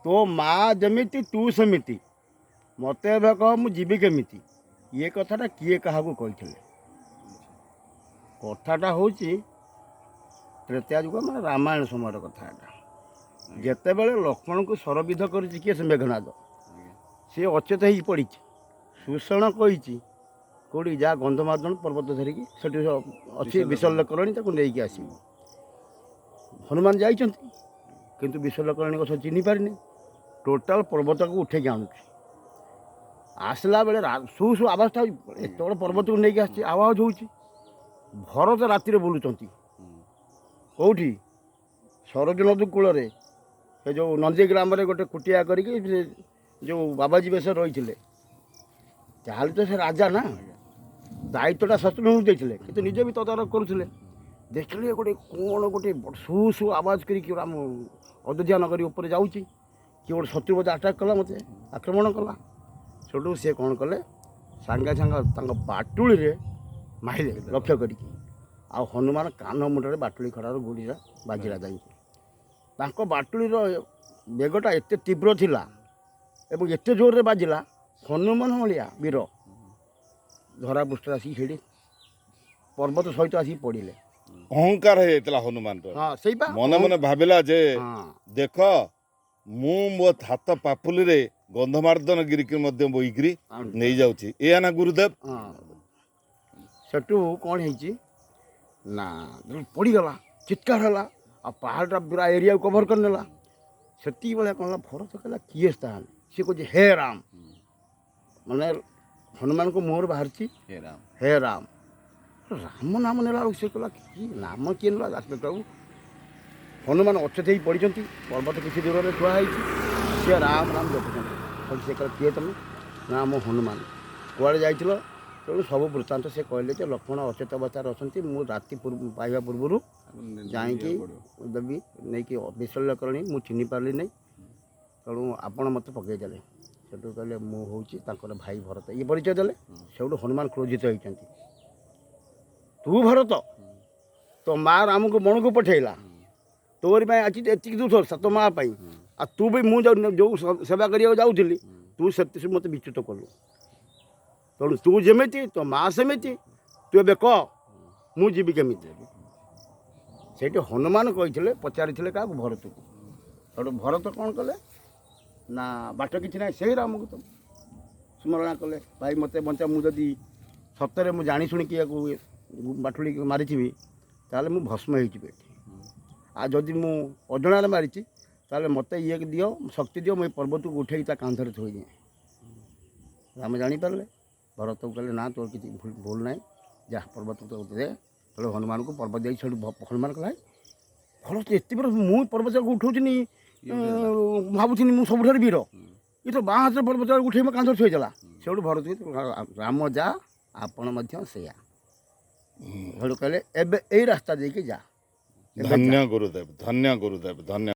ତୋ ମା ଯେମିତି ତୁ ସେମିତି, ମୋତେ ଏବେ କହ ମୁଁ ଯିବି କେମିତି। ଇଏ କଥାଟା କିଏ କାହାକୁ କହିଥିଲେ? କଥାଟା ହେଉଛି ତ୍ରେତୟା ଯୁଗ, ମାନେ ରାମାୟଣ ସମୟର କଥା ଏଟା। ଯେତେବେଳେ ଲକ୍ଷ୍ମଣଙ୍କୁ ଶରବିଦ୍ଧ କରିଛି କିଏ? ସେ ମେଘନାଦ। ସିଏ ଅଚେତ ହେଇକି ପଡ଼ିଛି। ସୁଷେଣ କହିଛି କେଉଁଠି ଯା, ଗନ୍ଧମାର୍ଦ୍ଦନ ପର୍ବତ ଧରିକି ସେଠି ଅଛି ବିଶଲ୍ୟକରଣୀ, ତାକୁ ନେଇକି ଆସିବୁ। ହନୁମାନ ଯାଇଛନ୍ତି, କିନ୍ତୁ ବିଶଲ୍ୟକରଣୀ ଗଛ ଚିହ୍ନି ପାରିନି। ଟୋଟାଲ ପର୍ବତକୁ ଉଠେଇକି ଆଣୁଛି। ଆସିଲା ବେଳେ ସୁ ସୁ ଆବାଜଟା, ଏତେ ବଡ଼ ପର୍ବତକୁ ନେଇକି ଆସିଛି, ଆବାଜ ହେଉଛି। ଭରତ ରାତିରେ ବୁଲୁଛନ୍ତି କେଉଁଠି? ସରୋଜ ନଦୀ କୂଳରେ, ସେ ଯେଉଁ ନନ୍ଦୀଗ୍ରାମରେ ଗୋଟେ କୁଟିଆ କରିକି ସେ ଯେଉଁ ବାବାଜୀ ବେଶ ରହିଥିଲେ। ଯାହାହେଲେ ତ ସେ ରାଜା ନା, ଦାୟିତ୍ୱଟା ଶତ୍ରୁଘ୍ନଙ୍କୁ ଦେଇଥିଲେ, କିନ୍ତୁ ନିଜେ ବି ତଦାରଖ କରୁଥିଲେ। ଦେଖିଲେ ଗୋଟେ କ'ଣ ଗୋଟେ ସୁ ସୁ ଆବାଜ କରିକି ଆମ ଅଯୋଧ୍ୟା ନଗରୀ ଉପରେ ଯାଉଛି। କିଏ ଗୋଟେ ଶତ୍ରୁ ବୋଧେ ଆଟାକ୍ କଲା, ମୋତେ ଆକ୍ରମଣ କଲା। ସେଠୁ ସିଏ କ'ଣ କଲେ? ସାଙ୍ଗେ ସାଙ୍ଗେ ତାଙ୍କ ବାଟୁଳିରେ ମାରିଲେ ଲକ୍ଷ୍ୟ କରିକି, ଆଉ ହନୁମାନ କାନ ମୁଣ୍ଡରେ ବାଟୁଳି ଖଡ଼ାର ଗୁଳିଟା ବାଜିଲା ଯାଇକି। ତାଙ୍କ ବାଟୁଳିର ବେଗଟା ଏତେ ତୀବ୍ର ଥିଲା ଏବଂ ଏତେ ଜୋରରେ ବାଜିଲା, ହନୁମାନ ଭଳିଆ ବୀର ଧରାପୃଷ୍ଠରେ ଆସିକି ସେଇଠି ପର୍ବତ ସହିତ ଆସିକି ପଡ଼ିଲେ। ଅହଙ୍କାର ହେଇଯାଇଥିଲା ହନୁମାନର। ହଁ, ସେଇ ପା। ମନେ ମନେ ଭାବିଲା ଯେ ଦେଖ, ମୁଁ ମୋ ହାତ ପାପୁଲିରେ ଗନ୍ଧମାର୍ଦ୍ଦନ ଗିରିକି ମଧ୍ୟ ବୋହିକିରି ନେଇଯାଉଛି। ଏଇଆ ନା ଗୁରୁଦେବ? ହଁ। ସେଠୁ କ'ଣ ହେଇଛି ନା, ପଡ଼ିଗଲା, ଚିତ୍କାର ହେଲା, ଆଉ ପାହାଡ଼ଟା ପୁରା ଏରିଆକୁ କଭର କରିନେଲା। ସେତିକି ବେଳେ କ'ଣ ହେଲା, ଭରତ କହିଲା, କିଏ ତାହେଲେ? ସିଏ କହୁଛି, ହେ ରାମ। ମାନେ ହନୁମାନଙ୍କ ମୁହଁରୁ ବାହାରିଛି ହେ ରାମ। ହେ ରାମ। ରାମ ନାମ ନେଲା ବେଳକୁ ସେ କହିଲା, କି ନାମ କିଏ ନେଲା? ଆସିଲା ବେଳକୁ ହନୁମାନ ଅଚେତ ହେଇ ପଡ଼ିଛନ୍ତି, ପର୍ବତ କିଛି ଦୂରରେ ଥୁଆ ହେଇଛି, ସିଏ ରାମ ରାମ ଜପୁଛନ୍ତି। ସେଠୁ ସେ କହିଲା, କିଏ ତମେ? ନା, ମୁଁ ହନୁମାନ। କୁଆଡ଼େ ଯାଇଥିଲ? ତେଣୁ ସବୁ ବୃତ୍ତାନ୍ତ ସେ କହିଲେ ଯେ ଲକ୍ଷ୍ମଣ ଅଚେତ ଅବସ୍ଥାରେ ଅଛନ୍ତି, ମୁଁ ରାତି ପାଇବା ପୂର୍ବରୁ ଯାଇକି ଦେବି ନେଇକି ବିଶଲ୍ୟକରଣୀ, ମୁଁ ଚିହ୍ନି ପାରିଲି ନାହିଁ, ତେଣୁ ଆପଣ ମୋତେ ପକାଇଦେଲେ। ସେଠୁ କହିଲେ, ମୁଁ ହେଉଛି ତାଙ୍କର ଭାଇ ଭରତ। ଇଏ ପରିଚୟ ଦେଲେ। ସେଇଠୁ ହନୁମାନ କ୍ରୋଧିତ ହେଇଛନ୍ତି। ତୁ ଭରତ, ତୋ ମା ରାମକୁ ବଣକୁ ପଠେଇଲା ତୋରି ପାଇଁ, ଆଜି ଏତିକି ଦୂର ତୋ ମା ପାଇଁ, ଆଉ ତୁ ବି ମୁଁ ଯେଉଁ ସେବା କରିବାକୁ ଯାଉଥିଲି, ତୁ ସେତି ମୋତେ ବିଚ୍ୟୁତ କଲୁ। ତେଣୁ ତୁ ଯେମିତି ତୋ ମା ସେମିତି। ତୁ ଏବେ କହ ମୁଁ ଯିବି କେମିତି? ସେଇଠି ହନୁମାନ କହିଥିଲେ, ପଚାରିଥିଲେ କାହାକୁ? ଭରତକୁ। ତେଣୁ ଭରତ କ'ଣ କଲେ ନା, ବାଟ କିଛି ନାହିଁ, ସେଇ ରାମକୁ ତ ସ୍ମରଣା କଲେ, ଭାଇ ମୋତେ ବଞ୍ଚା, ମୁଁ ଯଦି ସତରେ ମୁଁ ଜାଣି ଶୁଣିକି ୟାକୁ ବାଟୁଳି ମାରିଥିବି, ତାହେଲେ ମୁଁ ଭସ୍ମ ହେଇଯିବି ଏଠି। ଆଉ ଯଦି ମୁଁ ଅଜଣାରେ ମାରିଛି, ତାହେଲେ ମୋତେ ଇଏ ଦିଅ, ଶକ୍ତି ଦିଅ, ମୁଁ ଏ ପର୍ବତକୁ ଉଠେଇକି ତା କାନ୍ଧରେ ଥୋଇଦିଏ। ରାମ ଜାଣିପାରିଲେ। ଭରତକୁ କହିଲେ, ନା, ତୋର କିଛି ଭୁଲ ନାହିଁ, ଯା ପର୍ବତକୁ ଦେ। ତେଣୁ ହନୁମାନଙ୍କୁ ପର୍ବତ ଦେଇକି ସେଠୁ ହନୁମାନ କହିଲା, ଭରତ ଏତେ ବଡ଼, ମୁଁ ପର୍ବତକୁ ଉଠଉଥିନି, ଭାବୁଥିନି ମୁଁ ସବୁଠାରୁ ବୀର, ଇଏ ତ ବାଁ ହାତରେ ପର୍ବତ ଉଠେଇ ମୋ କାନ୍ଧରେ ଥୋଇଦେଲା। ସେଇଠୁ ଭରତ, ରାମ ଯା, ଆପଣ ମଧ୍ୟ ସେଇଆ। ସେଠୁ କହିଲେ, ଏବେ ଏଇ ରାସ୍ତା ଦେଇକି ଯା, ଏବେ ଯା। ଧନ୍ୟ ଗୁରୁଦେବ, ଧନ୍ୟ ଗୁରୁଦେବ, ଧନ୍ୟ।